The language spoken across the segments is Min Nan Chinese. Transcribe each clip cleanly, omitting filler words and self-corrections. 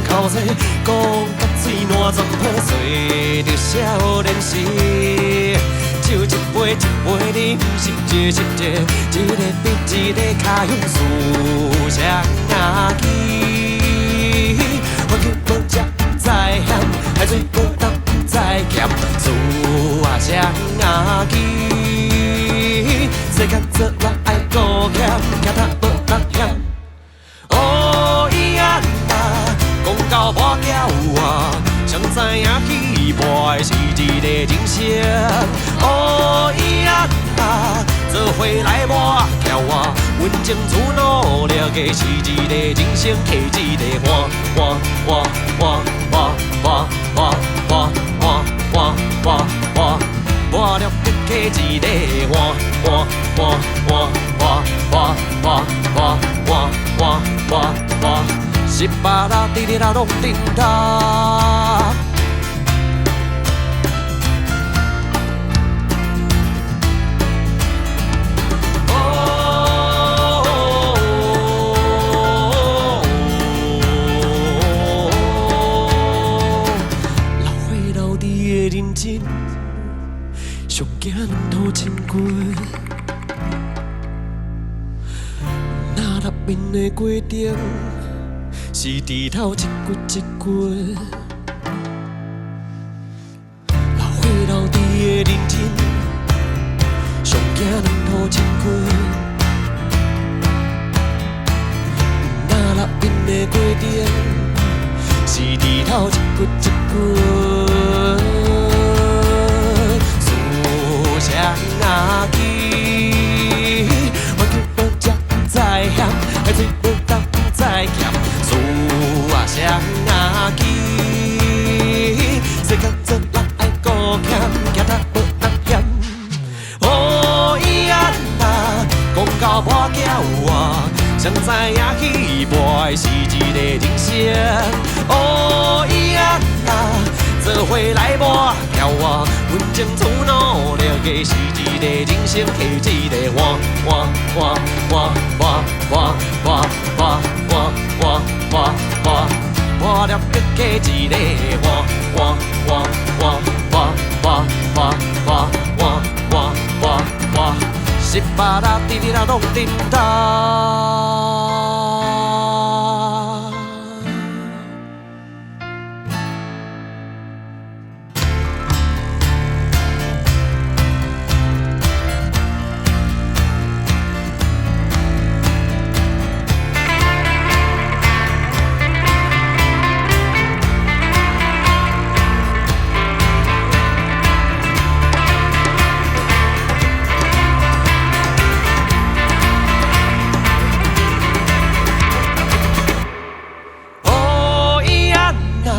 口舌，講甲喙爛全破，隨著少年時。酒一杯一杯啉，濕一濕一，一个比一个較勇思想仔記。環境無才毋知險，海水無淡毋知鹹，思想仔記。世間做人愛顧儉，行頭無人嫌。哦咿呀啊，講到跋筊啊，誰知影彼跋的是一个人生。哦咿呀啊，做伙來跋筊啊，阮情厝努力的是一个人生，加一个換換換換換換換換換換換換，跋了閣加一個換換換換換換換換換換換換，18啦，滴滴啦，攏叮當。老歲老佇的認真，上驚兩頭真骨。若六面的過程，是豬頭一骨一骨。老歲老佇的認真，上驚兩頭真骨。若六面的過程，是豬頭一骨一骨。思想仔記，環境無才毋知險，海水無淡毋知鹹，思想仔記，世間做人愛顧儉，行頭無人嫌。哦咿呀啊，講到跋筊啊，誰知影彼跋的是一个人生。哦咿呀啊，做伙來跋筊啊，阮情厝努力的是一个人生，加一個換換換換換換換換換換換換，跋了閣加一個換換換換換換換換換換換換，18啦，滴滴啦，攏叮當。哦咿呀啊，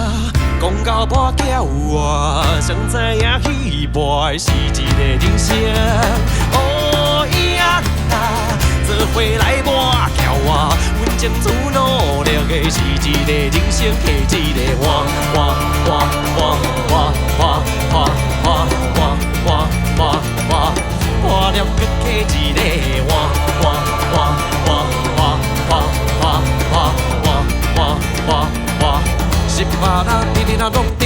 講到跋筊啊，誰知影彼跋的是一個人生。哦咿呀啊，做伙來跋筊啊，阮情厝努力的是一個人生，加一個換換換換換換換換換換換換，跋了閣加一個換換換換換換換換換換換，18啦，滴滴啦，攏。